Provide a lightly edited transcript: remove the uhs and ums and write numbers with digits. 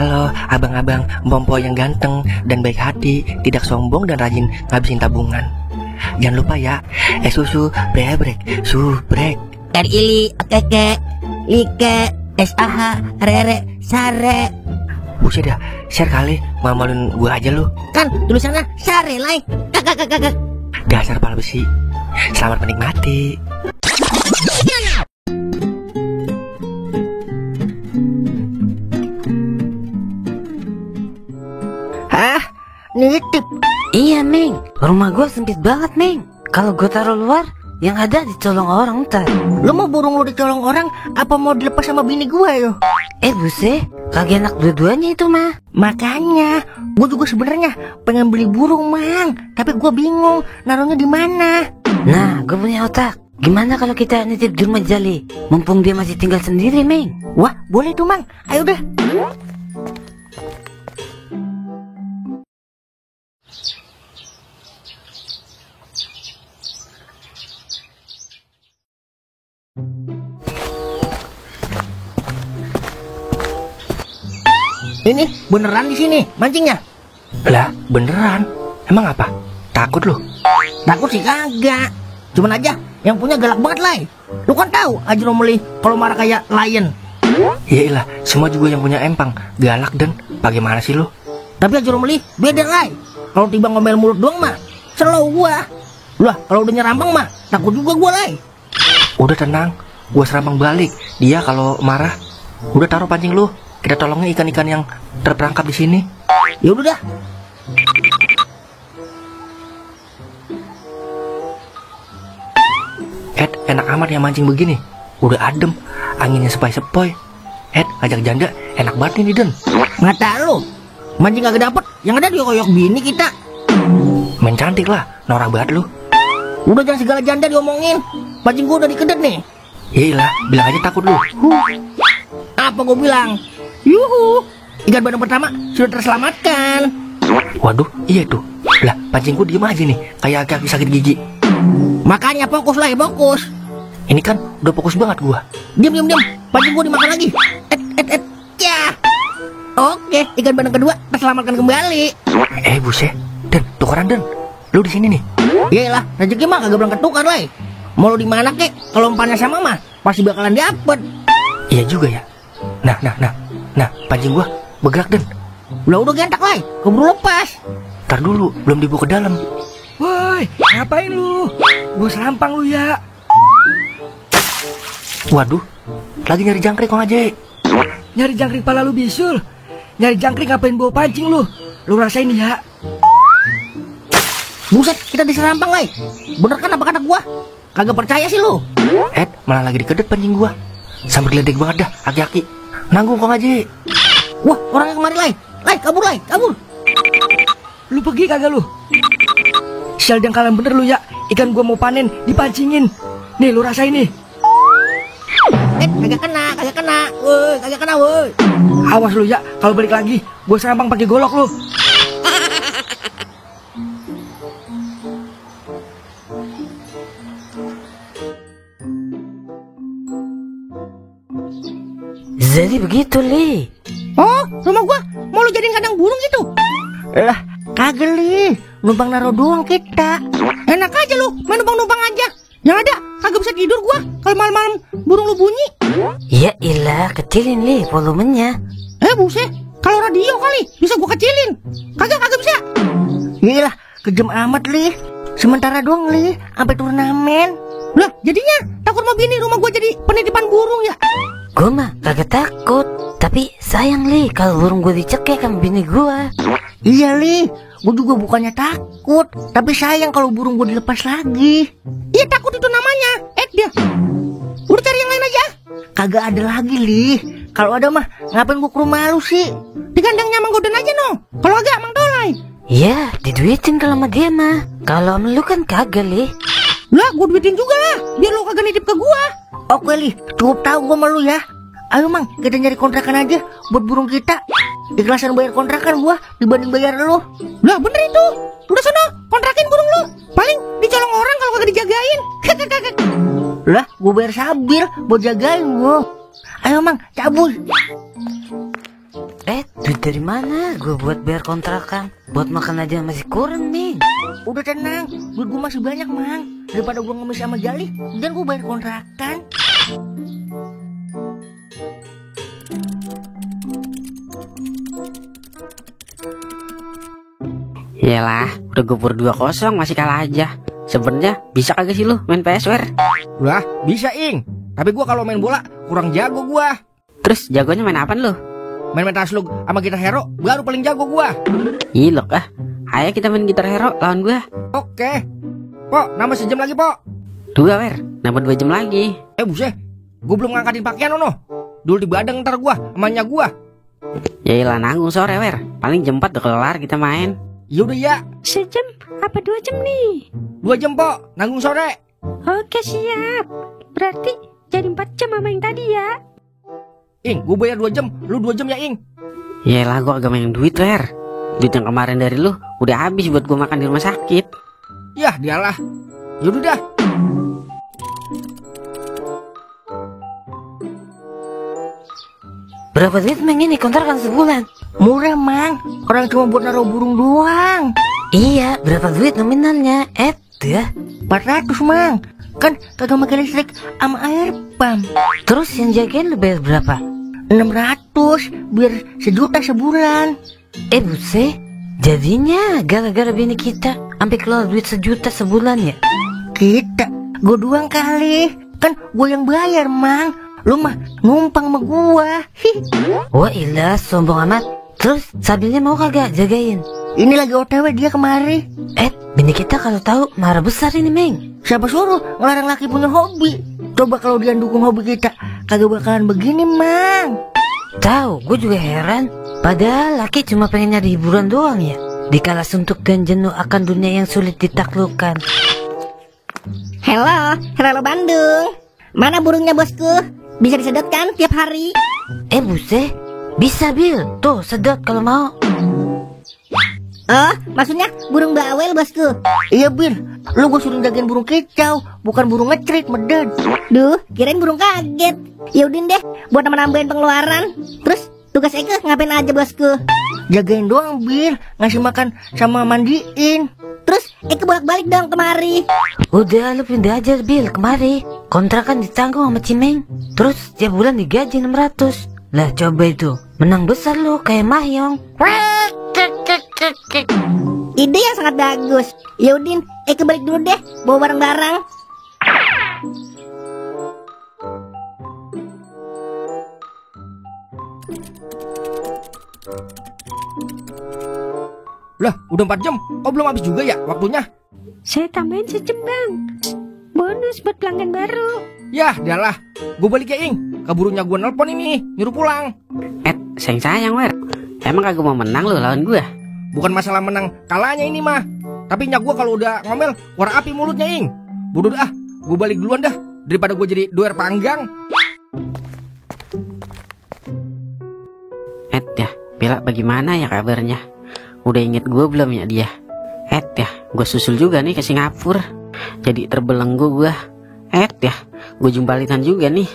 Halo abang-abang Mpompo yang ganteng dan baik hati, tidak sombong dan rajin ngabisin tabungan. Jangan lupa ya, susu brebrek, subrek. Ili, keke, like, SAH, rere, sare. Buset dah, share kali, mamalin gua aja lu. Kan tulisannya sare lai. Kakak. Dasar pala besi. Selamat menikmati. Hah? Nitip? Iya, Meng. Rumah gua sempit banget, Meng. Kalau gua taruh luar, yang ada dicolong orang ntar. Lu mau burung lu dicolong orang, apa mau dilepas sama bini gua yo? Buse, kagak enak dua-duanya itu mah. Makanya, gua juga sebenarnya pengen beli burung, Mang. Tapi gua bingung naruhnya di mana. Nah, gua punya otak. Gimana kalau kita nitip di rumah Jali? Mumpung dia masih tinggal sendiri, Meng. Wah, boleh tuh, Mang. Ayo deh. Ini beneran di sini mancingnya? Lah, beneran? Emang apa? Takut lu? Takut sih kagak. Cuman aja yang punya galak banget, Lai. Lu kan tahu Haji Romli kalau marah kayak lion. Iyalah, semua juga yang punya empang galak dan bagaimana sih lu? Tapi Haji Romli beda, Lai. Kalau tiba ngomel mulut doang mah slow gua. Lah, kalau udah nyerambang mah takut juga gua, Lai. Udah tenang, gua serambang balik. Dia kalau marah, udah taruh pancing lu. Kita tolongnya ikan-ikan yang terperangkap di sini. Ya udah dah. Enak amat ya mancing begini. Udah adem, anginnya sepoi-sepoi. Ajak janda, enak banget nih Den. Mata lu, mancing kagak dapet, yang ada diokoyok bini kita. Main cantik lah, norak banget lu. Udah jangan segala janda diomongin. Pancing gua udah dikedet nih. Iyalah, bilang aja takut lu. Apa gua bilang? Yuhu, ikan bandeng pertama sudah terselamatkan. Waduh, iya tuh. Lah, pancing gua diem aja nih, kayak kaki sakit gigi. Makanya fokus lah, fokus. Ini kan udah fokus banget gua. Diam. Pancing gua dimakan lagi. Ya. Oke, ikan bandeng kedua terselamatkan kembali. Buset. Den, tukeran Den. Lu di sini nih. Iyalah, rezeki mah kagak berangkat tukar, Lai. Mau lu di mana kek? Kalau umpannya sama mah pasti bakalan dapet. Iya juga ya. Nah, pancing gua bergerak Den. Udah gentak, Lai. Keburu lepas. Ntar dulu, belum dibawa ke dalam. Woi, ngapain lu? Gua selampang lu ya. Waduh, lagi nyari jangkrik Kong Aje. Nyari jangkrik pala lu bisul. Nyari jangkrik ngapain bawa pancing lu? Lu rasain ya. Buset, kita diserampang, Lai. Bener kan apa kata gua? Kagak percaya sih lu. Malah lagi dikedet pancing gua. Sampai geledek banget dah, aki-aki. Nanggung Kong Aje. Wah, orangnya kemari, Lai. Lai, kabur, Lai, kabur. Lu pergi kagak lu? Sial jangkalan bener lu ya. Ikan gua mau panen, dipancingin. Nih, lu rasain nih. Kagak kena. Woi, kagak kena, woi. Awas lu ya, kalau balik lagi, gua serampang pakai golok lu. Jadi begitu, Li. Oh, rumah gua mau lu jadiin kandang burung gitu? Lah, kagak, Li. Numpang naro doang kita. Enak aja lu, main numpang-numpang aja. Yang ada, kagak bisa tidur gua kalau malam-malam burung lu bunyi. Ya ilah, kecilin, Li, volumenya. Buset, kalau radio kali bisa gua kecilin. Kagak bisa. Iyalah, kejam amat, Li. Sementara doang, Li, sampai turnamen. Lah, jadinya takut mau bini rumah gua jadi penitipan burung ya? Gua mah kagak takut, tapi sayang, Li, kalau burung gua dicekek sama bini gua. Iya, Li, gua juga bukannya takut, tapi sayang kalau burung gua dilepas lagi. Iya, takut itu namanya. Dia. Udah cari yang lain aja. Kagak ada lagi, Li. Kalau ada mah ngapain gua ke rumah lu sih? Di kandangnya Mang Goden aja no. Kalau agak Mang Tolai. Ya, diduitin kalau sama dia mah. Kalau sama lu kan kagak, Li. Lah, gua duitin juga lah, biar lu kagak nitip ke gua. Oke, Li, cukup tahu gua sama lu ya. Ayo, Mang, kita nyari kontrakan aja buat burung kita. Ikhlasan bayar kontrakan gua dibanding bayar lu. Lah, bener itu. Udah sono, kontrakin burung lu. Paling dicolong orang kalau kagak dijagain. Lah, gua bayar sabil buat jagain gua. Ayo, Mang, cabut. duit dari mana gue buat bayar kontrakan? Buat makan aja masih kurang, Ming. Udah tenang, duit gue masih banyak, Mang. Daripada gue ngemis sama Jali, dan gue bayar kontrakan. Yalah, udah gubur 2-0 masih kalah aja. Sebenarnya bisa kagak sih lu main PS Wer? Lah, bisa Ing. Tapi gua kalau main bola kurang jago gua. Terus jagonya main apaan lu? Main Metal Slug sama gitar hero baru paling jago gua. Ilok ah. Ayo kita main gitar hero lawan gua. Oke. Pok, nambah sejam lagi, Pok. 2 Wer, nambah 2 jam lagi. Buset. Gua belum ngangkatin pakaian ono. Dulu di badang ntar gua, emaknya gua. Yaelah nanggung sore Wer. Paling jam 4 udah kelar kita main. Yaudah ya. Sejam apa 2 jam nih? 2 jam, Pok. Nanggung sore. Oke siap. Berarti jadi 4 jam sama yang tadi ya. Ing, gua bayar 2 jam, lu 2 jam ya, Ing. Yaelah gua agak main duit Wer. Duit yang kemarin dari lu udah habis buat gua makan di rumah sakit. Yah, dialah. Yaudah dah. Berapa duit, Ming, ini kontrakan sebulan? Murah, Mang. Orang cuma buat naruh burung doang. Iya, berapa duit nominalnya? Ya. 400, Mang. Kan kagak pakai listrik sama air pump. Terus yang jagain lu bayar berapa? 600 biar 1 juta sebulan. Buset. Jadinya gara-gara bini kita sampai keluar duit 1 juta sebulan ya? Kita, gue doang kali. Kan gue yang bayar, Mang. Lu mah numpang sama gua. Wah ilah, sombong amat. Terus Sabilnya mau kagak jagain? Ini lagi OTW dia kemari. Bini kita kalau tahu marah besar ini, Meng. Siapa suruh ngelarang laki punya hobi? Coba kalau dia dukung hobi kita, kagak bakalan begini, Mang. Tahu, gue juga heran. Padahal laki cuma pengen nyari hiburan doang ya. Dikala suntuk dan jenuh akan dunia yang sulit ditaklukkan. Halo Bandung. Mana burungnya bosku? Bisa disedot kan tiap hari? Buset. Bisa, Bil. Tuh, sedot kalau mau. Oh, maksudnya burung bawel bosku. Iya, Bil. Lu gue suruh jagain burung kicau, bukan burung ngecrit, medad. Duh, kirain burung kaget. Yaudin deh, buat nambahin pengeluaran. Terus tugas Eke ngapain aja bosku? Jagain doang, Bil. Ngasih makan sama mandiin. Terus Eke bolak-balik dong kemari. Udah, lu pindah aja, Bil, kemari. Kontrakan ditanggung sama Cimeng. Terus tiap bulan digaji 600. Lah coba itu, menang besar lu kayak Mahyong. Ide yang sangat bagus. Yaudin, Eke balik dulu deh, bawa barang-barang. Lah, udah 4 jam. Kok belum habis juga ya waktunya? Saya tambahin sejam bang. Bonus buat pelanggan baru. Yah, dialah. Gue balik ya, Ing. Keburunya gue nelpon ini, nyuruh pulang. Sayang Wer. Emang kagak mau menang lu lawan gua? Bukan masalah menang kalahnya ini mah. Tapi nyak gue kalau udah ngomel, keluar api mulutnya, Ing. Bodoh dah, gue balik duluan dah. Daripada gue jadi doer panggang. Ya, Bella bagaimana ya kabarnya? Udah inget gue belum ya dia? Ya, gue susul juga nih ke Singapura. Jadi terbelenggu gue. Ya, gue jumbalitan juga nih.